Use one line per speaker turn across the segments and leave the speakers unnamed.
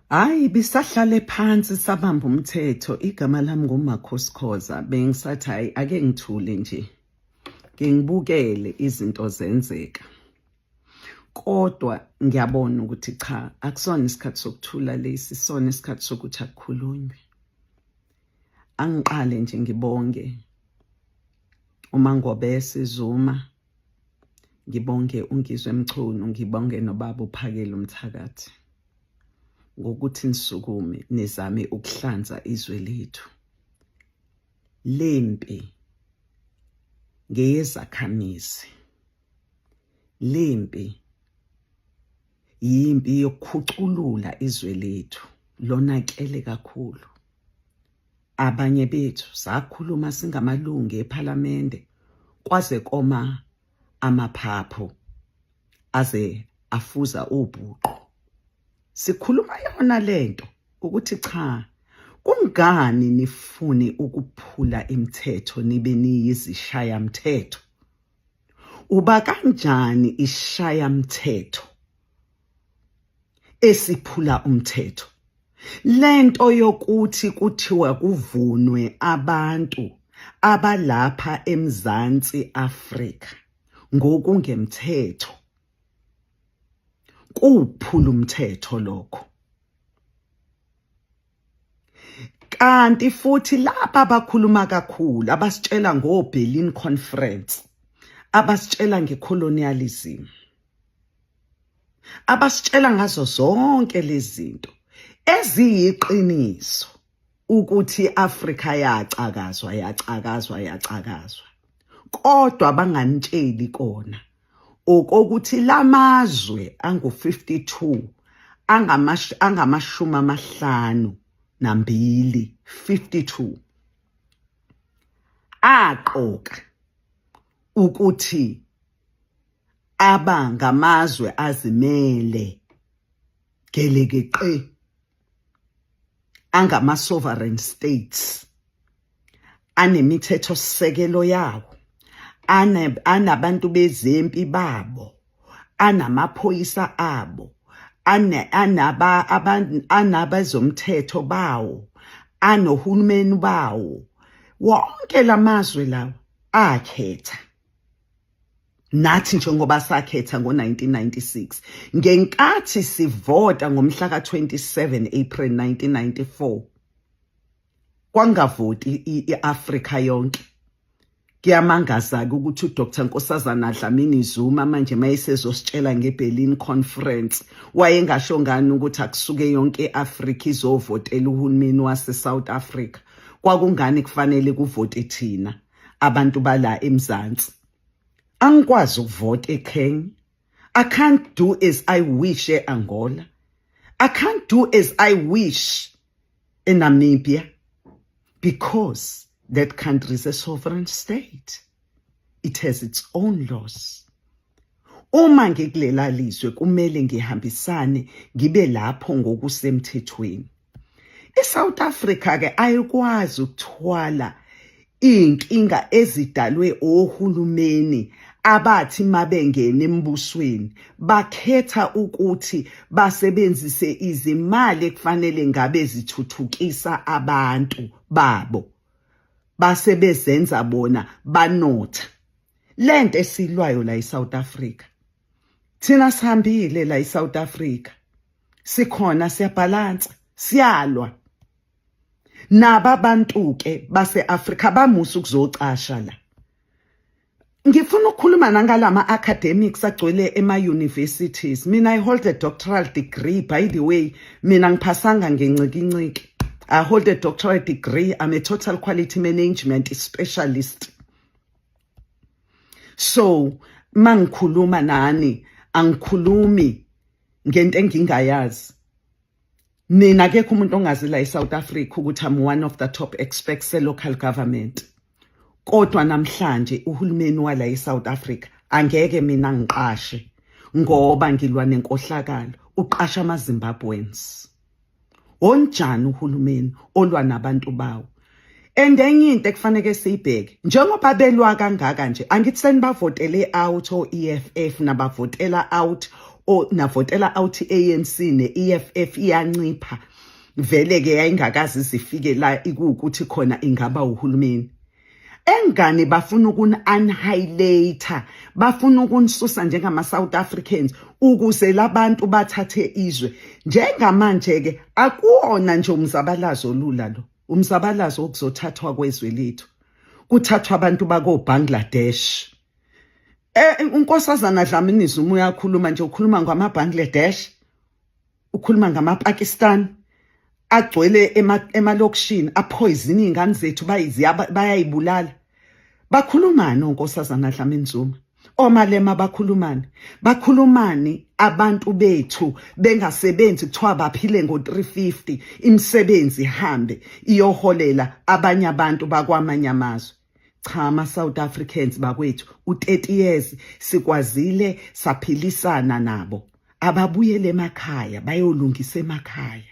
Hayi, bisahlale phansi sabamba umthetho. Igama lami nguMakhosi Khoza. Bengisathi hayi, ake ngithule nje, ngingibukele izinto zenzeka, kodwa ngiyabona ukuthi cha, akusona isikhathi sokuthula lesi, sona isikhathi sokuthi akukhulunywe. Angiqale nje ngibonge uMangobese Zuma, ngibonge uNgizwe Mchunu, ngibonge nobaba uPhakela umthakathi ngokuthi nisukume nizame ukuhlanza izwe lethu. Lempi ngeyezakhamizi, lempi yimpi yokukhuculula izwe lethu, lonakele kakhulu. Abanye bethu sakhuluma singamalungu ePhalamende kwaze koma amaphaphu aze afuza ubhuqu, sikhuluma yona lento ukuthi cha, kungani nifune ukuphula imithetho nibe niyizishaya mthetho? Uba kanjani ishaya mthetho esiphula umthetho? Lento yokuthi kuthiwa kuvunwe abantu abalapha eMzansi Afrika ngokungemthetho kuphula umthetho lokho. Kanti futhi laba abakhuluma kakhulu, abasitshela ngo-Berlin Conference, abasitshela nge-colonialism, abasitshela ngazo zonke lezi zinto eziyiqiniso ukuthi iAfrika yacakazwa, yacakazwa, yacakazwa, kodwa banganitsheli kona okokuthi lamazwe angu-52, angama-52, 52 aqoka ukuthi aba ngamazwe azimele gelekeqe, angama-sovereign states, anemithetho sisekelo yawo, anabantu bezempi babo, anamaphoyisa abo, anaba anabezomthetho bawo, anohulumeni bawo. Wonke lamazwe lawa akhetha nathi njengoba sakhetha ngo-1996. Ngenkathi sivota ngomhla ka-27 April 1994, kwangavoti i-Afrika yonke. Kuyamangaza-ke ukuthi uDr Nkosazana Dlamini Zuma manje mayesezositshela ngeBerlin Conference, wayengasho ngani ukuthi akusuke yonke i-Afrika izovotela uhulumeni wase-South Africa? Kwakungani kufanele kuvote thina abantu bala eMzansi? Angikwazi ukuvota eKenya. I can't do as I wish eAngola. I can't do as I wish eNamibia because that country is a sovereign state. It has its own laws. Uma ngikulela lizwe kumele ngihambisane, ngibe lapho ngokusemthethweni. ISouth Africa ke ayikwazi ukuthwala iy'nkinga ezidalwe ohulumeni abathi mabengena embusweni bakhetha ukuthi basebenzise izimali ekufanele ngabe zithuthukisa abantu babo, base bezenza bona banotha. Lento esilwayo la eSouth Africa, thina sihambile la eSouth Africa, sikhona, siyabhalansa, siyalwa naba bantu ke base-Afrika bamusa ukuzocasha la. Ngifuna ukukhuluma nangalama academics agcwele ema-universities. Mina, I hold a doctoral degree, by the way. Mina ngiphasanga ngencikinciki. I hold a doctoral degree. I'm a total quality management specialist, so mangikhuluma nani angikhulumi ngento engingayazi. Mina, akekho umuntu ongazi la eSouth Africa ukuthi I'm one of the top experts e-local government, kodwa namhlanje uhulumeni wala eSouth Africa angeke mina ngiqashe ngoba ngilwa nenkohlakalo, uqasha ama-Zimbabweans. Onjani uhulumeni olwa nabantu bawo? And enye into ekufanele siyibheke, njengoba belwa kangaka nje, angithi senibavotele out o-EFF, nabavotela out. Navotela out i-ANC ne-EFF, iyancipha vele ke, yayingakazi zifike la ikuwukuthi khona ingaba uhulumeni. Engane bafuna ukuni-annihilate, bafuna ukunisusa njengama-South Africans ukuze labantu bathathe izwe. Njengamanje ke akuwona nje umzabalazo lula lo, umzabalazo wokuzothathwa kwezwe lethu, kuthathwa abantu bako-Bangladesh. Unkosazana Dlamini Zuma uyakhuluma nje, ukhuluma ngama-Bangladesh, ukhuluma ngama-Pakistan agcwele emalokishini, aphoyizini iy'ngane zethu, bayayibulala. Bakhulumani onkosazana Dlamini Zuma, oMalema? Bakhulumani? Bakhulumani abantu bethu bengasebenzi, kuthiwa baphile ngo-350, imisebenzi ihambe iyoholela abanye abantu bakwamanye amazwe? Cha, ama-South Africans bakwethu, u-30 years sikwazile saphilisana nabo. Ababuyele emakhaya bayolungisa emakhaya,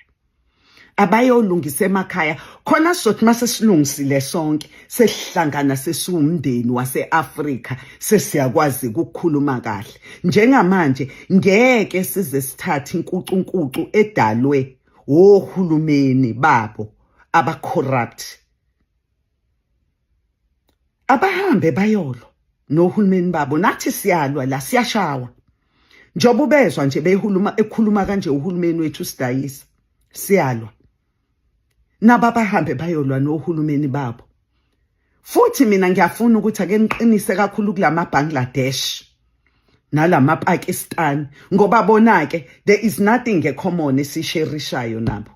abayolungisa emakhaya khona. Sizothi mase silungisile sonke, sesihlangana, sesiwumndeni wase-Afrika, sesiyakwazi ukukhuluma kahle. Njengamanje ngeke size sithathe inkucunkucu edalwe ohulumeni babo abacorrupt. Abahambe bayolwa nohulumeni babo, nathi siyalwa la, siyashawa. Njengoba ubezwa nje behuluma, ekhuluma kanje uhulumeni wethu sidayisa, siyalwa nabo. Abahambe bayolwa nohulumeni babo. Futhi mina ngiyafuna ukuthi ake niqinise kakhulu kulama Bangladesh nalama Pakistan, ngoba bona ke there is nothing ecommon esisherishayo nabo.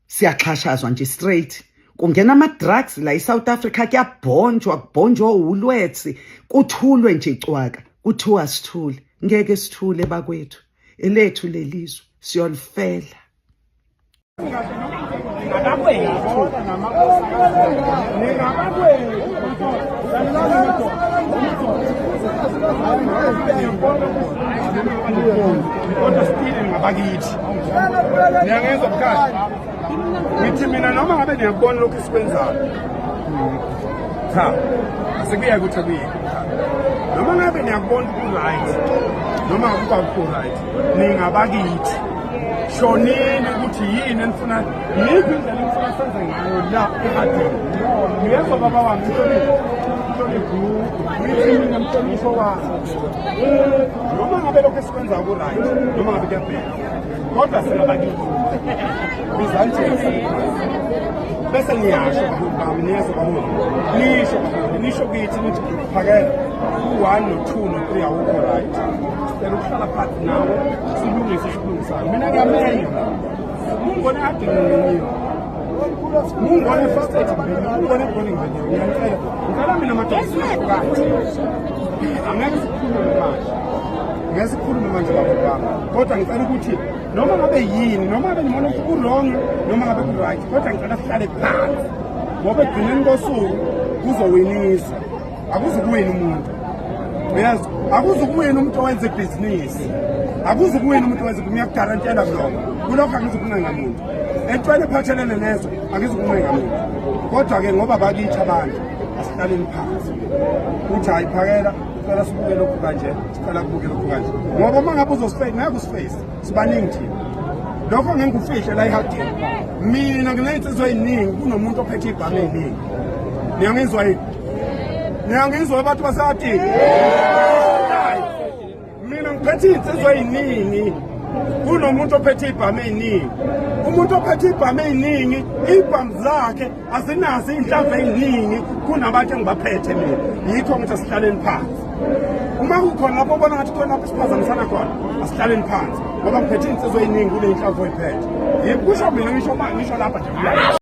Siyaxhashazwa nje straight, kungena ama-drugs la e-South Africa, kuyabhonjwa, kubhonjwa uLwetsi, kuthulwe nje cwaka, kuthiwa sithule. Ngeke sithule bakwethu, elethu lelizwe siyolifela.
Ngabakwethu, ningabakwethu. Kodwa still ngabakithi, niyangezwa bukahle? Ngithi mina, noma ngabe niyakubona lokhu esikwenzayo, cha, asekuyeke ukuthi akuyikho. Noma ngabe niyakubona ku-right noma kuba ku-right, ningabakithi. Shonini ukuthi yini enifuna, yiphi indlela enifuna senze ngayo la ehadini. Ngiyezwa baba wami, mhlonipho, mhlonipho, ngithi mina mhlonipho wami, noma ngabe lokhu esikwenzayo ku-right noma ngabe kuyabheka, kodwa singabakithi. Bizani bese niyasho baholi bami, niyezwa baholi? Nisho baholi, nisho kithi, nithi phakela u-one no-two no-three awukho right, sicela ukuhlala phansi nawo silungise esikulungisayo. Mina ngiyamenya, mungibone ade ngimenyiwe, mungibone first aid ngimenyiwe, mungibone ebholeni ngimenyiwe. Ngiyanicela, ngicela mina madoda, singahlukani. Angeke sikhulume manje, ngeke sikhulume manje baholi bami, kodwa ngicela ukuthi noma ngabe yini, noma ngabe nibona ukuthi ku-wrong noma ngabe ku-right, kodwa ngicela sihlale phansi, ngoba ekugcineni kosuku kuzowiniswa, akuzukuwina umuntu. Uyazi, akuzukuwina umuntu owenza ibhizinisi, akuzukuwina umuntu owenza. Ngiyakugarantela kuloko, kulokho angizukuncenga muntu entweni ephathelene nezwe, angizukuncenga muntu. Kodwa-ke ngoba bakithi abantu, asihlaleni phansi, uthi hayi phakela, sicela sibuke lokhu kanje, sicela kubuke lokhu kanje, ngoba uma ngabe uzosiface, ngeke usiface, sibaningi thina. Lokho ngeke ngikufihle la ehadini, mina nginey'nsizwa ey'ningi kunomuntu ophethe ibhamu ey'ningi. Niyangizwa yini? Niyangizwa abantu basehadini? Mina ngiphethe iy'nsizwa ey'ningi kunomuntu ophethe ibhamu ey'ningi. Umuntu ophethe ibhamu ey'ningi, iy'bhamu zakhe azinazo iy'nhlamvu ey'ningi kunabantu engibaphethe mina. Yikho ngithi asihlaleni phansi. Uma kukhona lapho ubona ngathi khona lapho siphazamisana khona, asihlaleni phansi, ngoba ngiphethe iy'nsizwa ey'ningi kuney'nhlamvu oy'phethe. Yikho kusho mina, ngisho ngisho lapha nje.